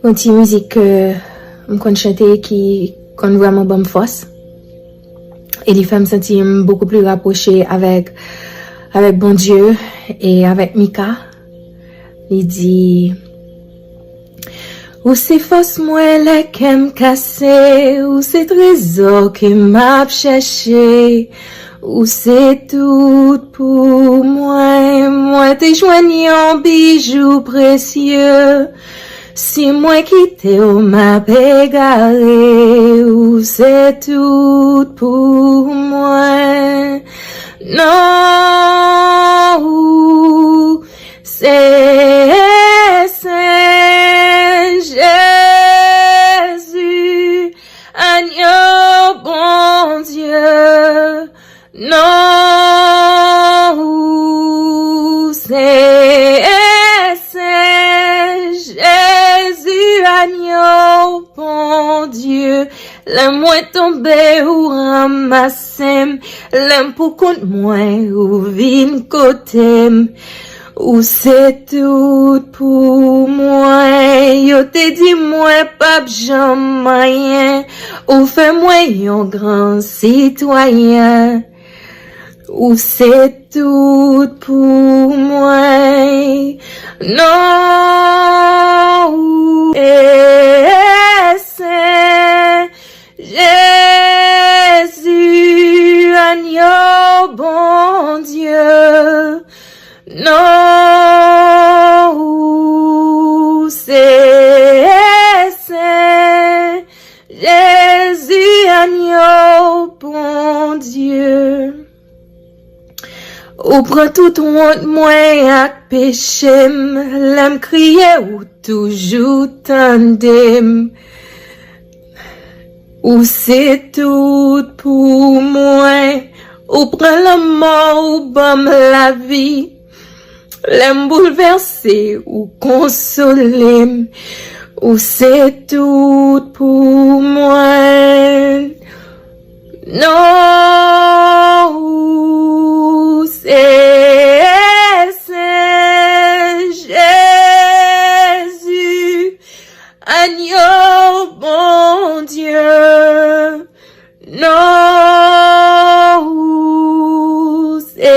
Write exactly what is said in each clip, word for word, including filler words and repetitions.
Yon ti mizik ke m konn chante ki konn vrèman ban m fòs. E li fè m santi m bokou pli rapwoche avèk, avèk Bondye e avèk Mika. Li di, ou se fòs mwen lè kè m kase, ou se trezò ke m ap chèche, ou se tout pou mwen. Mwen te jwenn yon bijou presye, si mwen kite w, m ap egare, ou se tout pou mwen. Non, ou se Sen Jezi, Agno Bondye. Non, ou se Sen Jezi, Agno Bondye. Lè mwen tonbe, ou ranmase m. Lè m pou kont mwen, ou vin kote m. Ou se tout pou mwen. Yo te di mwen p ap janm anyen. Ou fè mwen yon gran sitwayen. Ou se tout pou mwen. Non, ou se Sen Jezi, Agno Bondye. Non, ou se Sen Jezi, Agno Bondye. Ou pran tout wont mwen ak peche m. Lè m kriye, ou toujou tande m. Ou se tout pou mwen. Ou pran lanmò, ou ban m lavi. Lè m boulvèse, ou konsole m. Ou se tout pou mwen. Non, ou se Sen Jezi, Agno Bondye. Non, ou se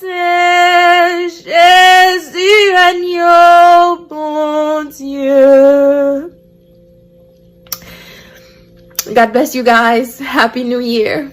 Sen Jezi, Agno Bondye. God bless you guys. Happy New Year.